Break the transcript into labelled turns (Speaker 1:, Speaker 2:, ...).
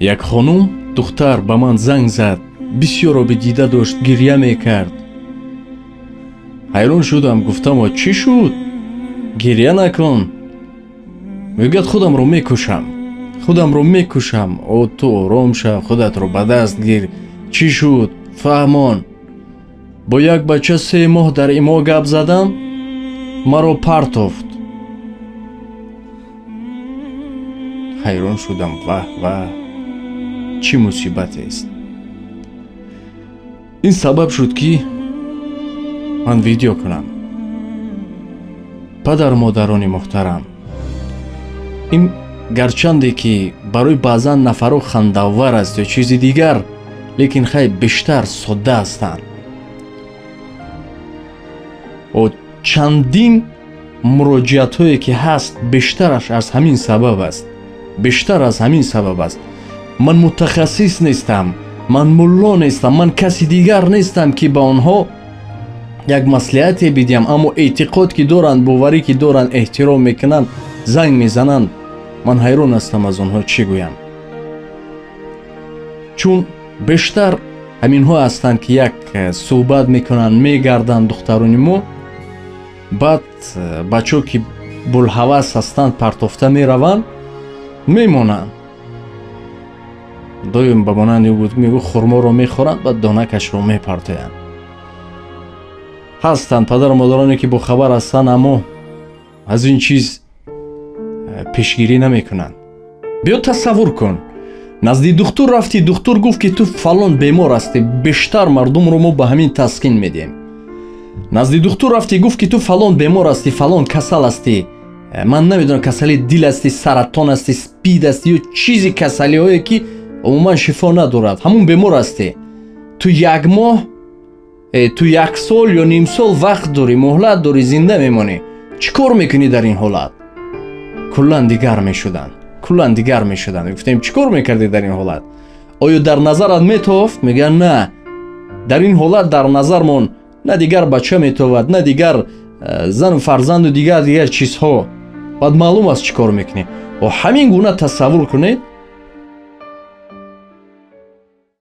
Speaker 1: Як хонум духтар ба ман занг зад, бисёр оби дида дошт, гиря мекард. Ҳайрон шудам, гуфтам: чӣ шуд? Гиря накун. Мегӯяд: худамро мекушам, худамро мекушам. О, ту ором шав, худатро ба даст гир. Чӣ шуд? Фаҳмон. Бо як бача 3 моҳ дар имо гап задам, маро партофт. Ҳайрон шудам, ваҳ ваҳ, чӣ мусибатест. Ин сабаб шуд, ки ман видео кунам. Падару модарони муҳтарам, ин гарчанде ки барои баъзан нафарҳо хандавар аст ё чизи дигар, лекин хай бештар содда ҳастанд. О чандин муроҷиатҳое ки ҳаст, бештараш аз ҳамин сабаб аст. Бештар аз ҳамин сабаб аст. Ман мутахассис нестам, ман мулло нестам, ман каси дигар нестам, ки ба онҳо як маслиҳате бидиҳам, аммо эътиқод ки доранд, боварӣ ки доранд, эҳтиром мекунанд, занг мезананд. Ман ҳайрон ҳастам аз онҳо чӣ гӯям, чун бештар ҳаминҳо ҳастанд, ки як суҳбат мекунанд, мегарданд духтарони мо, баъд бачаҳо ки булҳавас ҳастанд, партофта мераванд, мемонанд. Доим ба монанди ӯ буд, мегӯ хурморо мехӯранд, баъд донакашро мепартоянд. Ҳастанд падару модароне ки бохабар ҳастанд, аммо аз ин чиз пешгирӣ намекунанд. Биё тасаввур кун, назди духтур рафтӣ, духтур гуфт, ки ту фалон бемор ҳастӣ. Бештар мардумро мо ба ҳамин таскин медиҳем. Назди духтур рафтӣ, гуфт, ки ту фалон бемор ҳастӣ, фалон касал ҳастӣ, ман намедонам, касали дил ҳастӣ, саратон ҳастӣ, спид ҳастӣ ё чизи касалиҳое ки умуман шифо надорад, ҳамун бемор ҳастӣ. Ту як моҳ, ту як сол ё ним сол вақт дорӣ, муҳлат дорӣ, зинда мемонӣ. Чӣ кор мекунӣ дар ин ҳолат? Куллан дигар мешуданд, куллан дигар мешуданд. Гуфтем: чӣ кор мекардӣ дар ин ҳолат? Оё дар назарат метофт? Мегӯянд: на, дар ин ҳолат дар назармон на дигар бача метовад, на дигар зану фарзанду дигар дигар чизҳо. Баъд маълум аст чӣ кор мекунӣ. Ҳамин гуна тасаввур кунед.